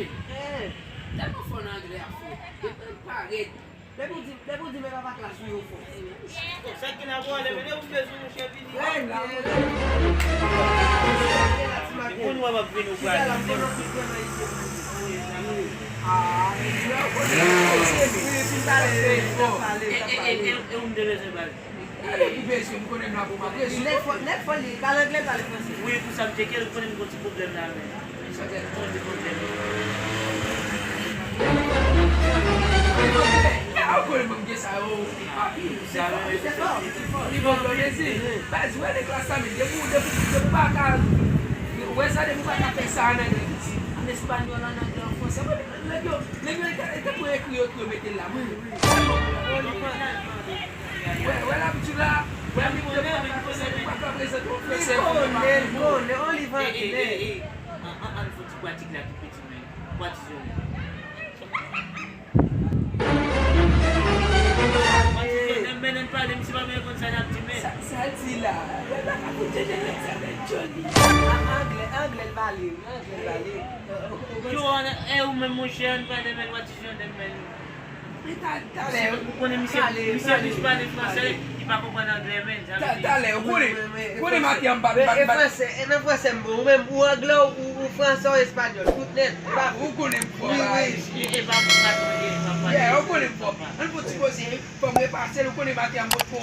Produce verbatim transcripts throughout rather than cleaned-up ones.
men. Tèlman fò nan anglè a, frè. Depi l parèt, depi w di, depi w di men papa klas ou yo fò. Sa ki nan pwoblèm, lè ou bezwen, monchè, vini. Moun wè m ap vin ou pral. E ou m te bezwen pale. Gade ki bezwen, m konnen m la pou m ap rezoud. Nèg fò, nèg fò li pale anglè, pale franse. Wi, pou sa m tcheke l, ou konnen m gon ti pwoblèm la, men. Sa fè m gon ti pwoblèm. Ou konnen mwen m gen sa yo. Papi, se fò, se fò. Li bon, bon, mezi. Baz, wè nèg la sa, men, depi, depi, depi pa ka, wè sa, depi pa ka fè sa an anglè, an espanyòl, an anglè, an franse, wè nèg yo, nèg yo, e tankou ekri yo, yo mete l la, wi. Wè, wè l ap di la, wè li konnen, men li konnen, men li pa ka prezante yon franse. Li konnen, li konnen, on li vanti, men. An, an, ann fè ti pratik la tou piti, men. What is your name? What is your name, men, ann pale, misye pa menm konn sa l ap di, men. Sa, sa l di la, wè la ka fout tcheke nèg sa, men Johnny. An, anglè, anglè l pale, wi, anglè l pale. Yo, e ou menm, monchè, ann pale, men, what is your name, men. Ou konnen misye, misye plis pale franse, li pa konprann anglè, men. Talè, ou konnen, ou konnen maten an m pa, m pa, m pa. E franse, e nan franse m bon. Ou menm, ou anglè, ou, ou franse, ou espanyòl, tout nèt. Ou konnen m fò. Wi, wi. E pa pou sa, ou konnen m fò. Ann fè ti koze, fò m repase l, ou konnen maten an m potko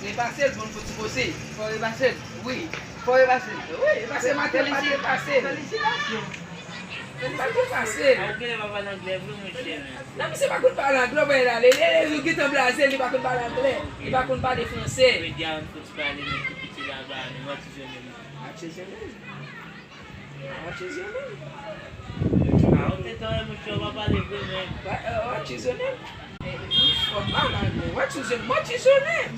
repase l, bon, fò ti koze. Fò repase l? Wi. Fò repase l? Wi, e pase maten an m pa t repase l. Felisitasyon. Felisitasyon. M pa t repase l. A, ou genlè pa pale anglè vre, monchè, men. Non, misye pa konn pale anglè, ou wè l ale. Li, li, li gentan blaze, li pa konn pale anglè. Li pa konn pale franse. Medya, ann fouti pale, men, tou piti laba, men, what is your name? What is your name? What is your name? A, ou te tande, monchè, ou pa pale vre, men. What, uh, what is your name? Eh, eh, fò m pale anglè. What is your, what is your name?